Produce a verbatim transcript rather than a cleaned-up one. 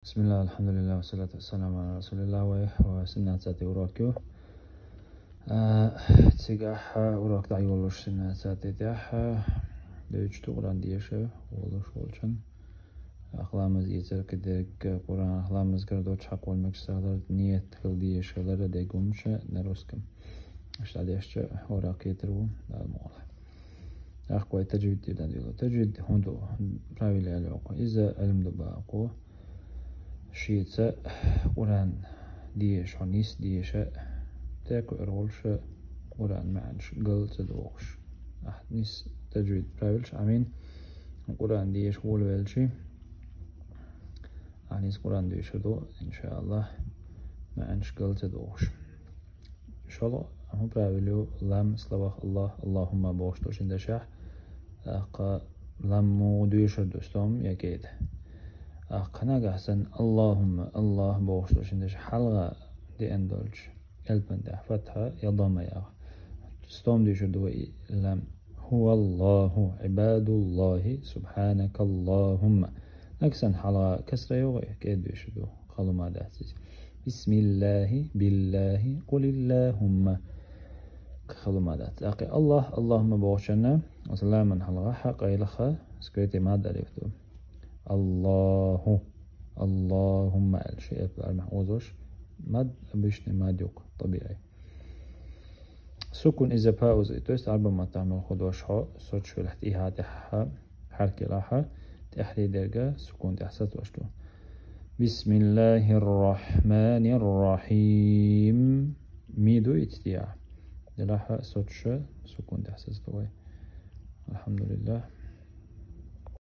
بسم الله، الحمد لله، والصلاة والسلام على رسول الله. Вай, ва синнацати урок ю. А, цигахь урок дӀайолуш синнацати тӀехь, дуьйцу Къуръан деша волуш волчун. Ахламаз ецарка дерг Къуръан, ахламаз гардочу хьакъ волмекаш сахлар, ниет хила деша лара дегумча на русском. Аша дешча урок етар ву, Дала мукъалахь. Ахкой таджвид тӀе дан дило. Таджвид хӀун ду? Правила аьлла окху. Иза Ӏилм ду бакъо. Шеца Къуръан деша, хьо нис деша, тӀекхуьур волуша Къуръан маьӀнаш гал ца дохуш. Ахь нис таджвид правилаш Ӏамин, Къуръан деша волавелчи, ахь нис Къуръан дешар ду, иншааллахь, маьӀнаш гал ца дохуш. ШолгӀа хӀун правило ю, лам словах Аллах, Аллахумма бохуш долчун дешахь, тӀаккха лам муха доьшур ду, стом я кӀеда. ТӀаккха нагахь санна Аллахумма, Аллах бохуш долчун дешахь, хьалха деана долчу элпан тӀехь фатхьа я дамма яха. Стом доьшур ду вай и лам. Хьуваллаху, Ӏибадуллахи, субхьанакаллахумма. Нагахь санна хьалха касра йогӀу, кӀеда доьшур ду. Халума дац иза. Бисмиллахи, биллахи, къулиллахумма. Халума дац. ТӀаккха Аллах, Аллахумма бохучунна, аса ламан хьалха хьа къайлаха, скрытый мад алиф ду. Аллаху, Аллахумма аьлла, ши элп армехь озош, мад, обычный мад юкъ, табиӀи. Сукун иза пауза, то есть арба маттахь мел худош хьо, соч велахь тӀехьа тӀехьа, хьаркилахьа, тӀехьли дерга сукун тӀехь сатош ду. Бисмиллахир-рахманир-рахим. Ми ду ицтия. Делахьа соч сукун тӀехь сац ду вай. Алхьамдулиллах.